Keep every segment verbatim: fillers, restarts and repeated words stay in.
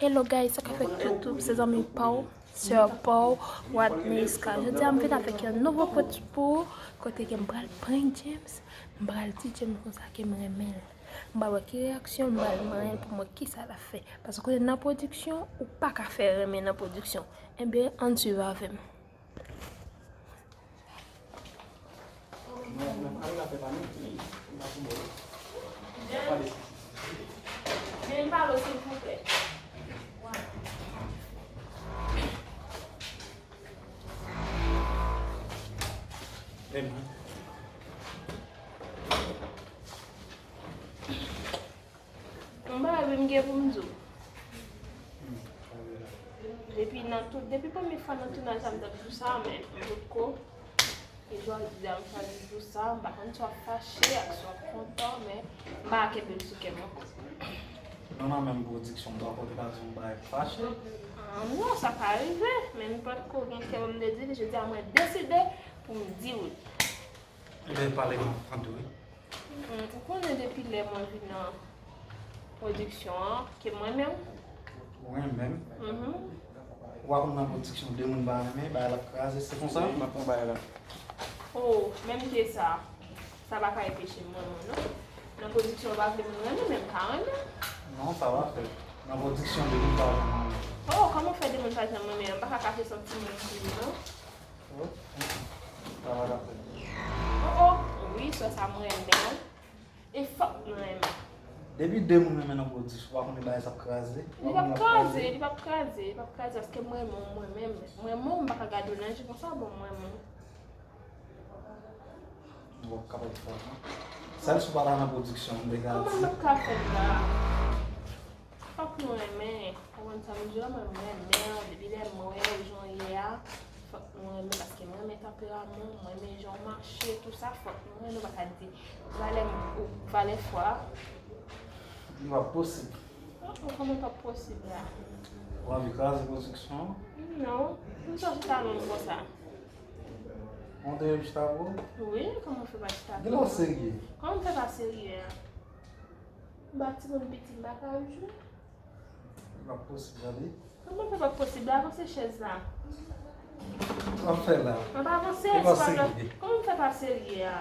Hello guys, sa k ap fèt YouTube, se zanmi pa w, sè pa w, Wadneyska. Jodi a m vin avèk yon nouvo prank pou ou, kote ke m pral prank James, m pral di James konsa ke m renmen l. M pral wè ki reyaksyon l, m pral mande l pou m wè kisa l ap fè. Paske w konnen nan pwodiksyon, ou pa ka fè renmen nan pwodiksyon. Ebyen, ann swiv avè m. Yon bagay wi m gen pou m di w. Depi nan tout, depi premye fwa nan tounaj la m t ap di w sa, men m potko. E jodi a m chwazi di w sa, m pa konn si w ap fache ak si w ap kontan, men m pa ka kenbe l sou kè m ankò. Nou nan menm pwodiksyon, m pa konn pa di yon bagay pou fache. Ah, non, sa ka rive, men m potko gen kè pou m te di li, jodi a mwen deside pou m di w li. Ebyen, pale m ap tande wi. Mm, ou konnen depi lè mwen vin nan pwodiksyon an, ke mwen menm. Mwen menm? Mhm. Ou pa konn nan pwodiksyon, de moun pa renmen, bagay la ap kraze, se konsa? M ap pran bagay la. Oh, menm ke sa, sa pa ka anpeche m renmen w, non. Nan pwodiksyon, ou pa vle moun renmen, men m ka renmen w. Non, sa pa fèt. Nan pwodiksyon, de moun pa janm renmen. Oh, kòman w fè de moun pa janm renmen w? M pa ka kache santiman m pou ou, non. Oh, oh, wi, sè sa m renmen w. E fòk nou renmen. Depi de moun renmen nan pwodiksyon, ou pa konnen bagay sa ap kraze? Li p ap kraze, li p ap kraze, li p ap kraze, paske m renmen w, mwen menm, mwen menm, m pa ka gade w nan je konsa, bon, m renmen w. Ou p ap kapab fè, non? Sèl si w pa ta nan pwodiksyon, m te ka di. Kòman m ap ka fè l la? Fòk nou renmen. Ou konprann sa m di w la, mwen, m renmen w. Depi lè m wè w jan w ye a, fòk nou renmen, paske m renmen tanperaman w, m renmen jan w mache, tou sa, fòk nou renmen. Ou pa ka di, valè m, ou, valè fwa. Li p ap posib. Oh, oh, kòman l p ap posib la? Ou anvi kraze pwodiksyon an? Non. Poukisa w chita lonm konsa? Ou te menm chita pou ou? Wi, kòman w fè pa chita pou ou? Genlè w serye. Kòman m fè pa serye a? M pa timoun piti, m pa ka jwe. Li p ap posib, tande. Kòman fè p ap posib la? Avanse chèz la. Sa w ap fè la? An pa avanse, se pa vle. Kòman fè pa serye a?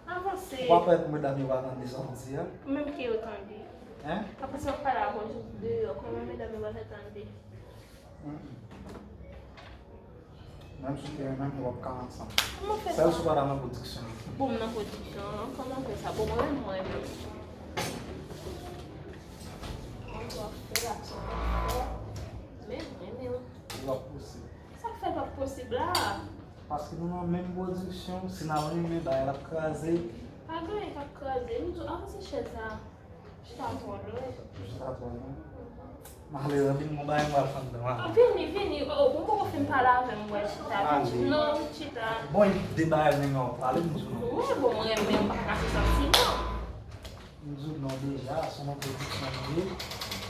Avanse. Ou pa pè pou medam yo pa tande sa w di a? Menm ke yo tande. Hein? Apre sa w ap pale avè w deyò, kòman medam yo pa fè tande? Mm, mm. Menm si w te renmen m, nou p ap ka ansanm. Kòman fè sa? Sèl si w pa ta nan pwodiksyon an. Bon, m nan pwodiksyon an, kòman fè sa? Bon, mwen menm, mwen menm. Mwen tou ap fè aksyon, men mwen menm. Li p ap posib. Sa k fè l p ap posib la? Paske nou nan menm pwodiksyon, si n ap renmen, bagay la ap kraze. Pa gen anyen k ap kraze. M di w, avanse chèz la. Chita twò lwen. Chita twò lwen. Malere, vin gon bagay m pral fè anndan, ah. Vini, vini. Oh, oh, bon, poko fin pale avè m, wè, chita. Vin, non, chita. Bon, de bagay m renmen w pale, m di w non. Wi, bon, mwen renmen, m pa ka kache santiman. M di w non deja, se yon pwodiksyon nou ye.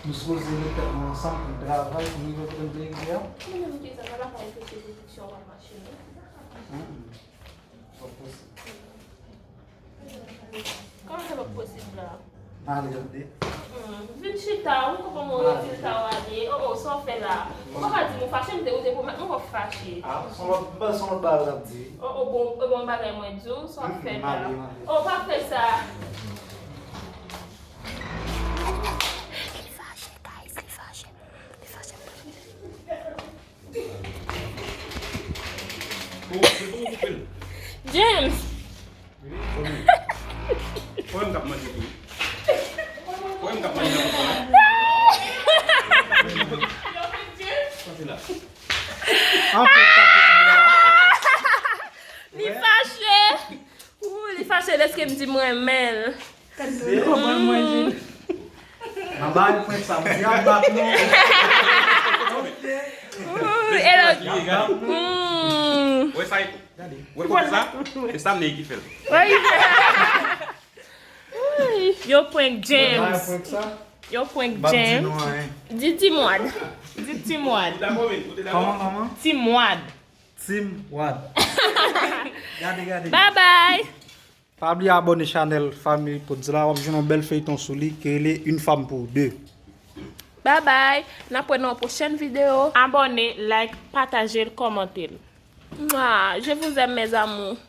Nou sipoze met tèt nou ansanm pou n travay, pou n rive kote n vle rive a. Mwen menm ki sa, sa pa ka anpeche pwodiksyon an mache, non. Mm, mm. Sa posib. Kòman sa p ap posib la? Male tande. Mm, vin chita, ou konprann mwen rezilta w ale. Oh, oh, sa w fè la? Ou pa ka di m ou fache, m te, ou te pwomèt mwen w ap fache. Ah, se yon lòt, m panse se yon lòt bagay w t ap di. Oh, oh, bon, oh, bon bagay mwen di w, sa w ap fè la? Male, male. Oh, pa fè sa. Li fache, guys, li fache. Li fache. James! Pwen m k ap manje tou. Pwen m k ap manje nan kòkònèt. Pase la. Anpil tape. Li fache. Ou, li fache dèske m di m renmen l. Nan bagay prank sa, m di ap bat nou. Ou, e lòt. Wè sa, wè kote sa? Se sa m ki fè l. Yo prank James. Yo prank James. Di Team Wad. Di Team Wad. Kòman, kòman? Team Wad. Team Wad. Gade, gade. Bye bye. Pa bliye abòne chanèl Fanmi Pods la, w ap jwenn yon bèl feyton sou li ki rele Une femme pour deux. Bye bye. N ap wè nan yon pwochèn videyo. Abòne, like, pataje l, kòmante l. Mwah, je vous aime, mes amours.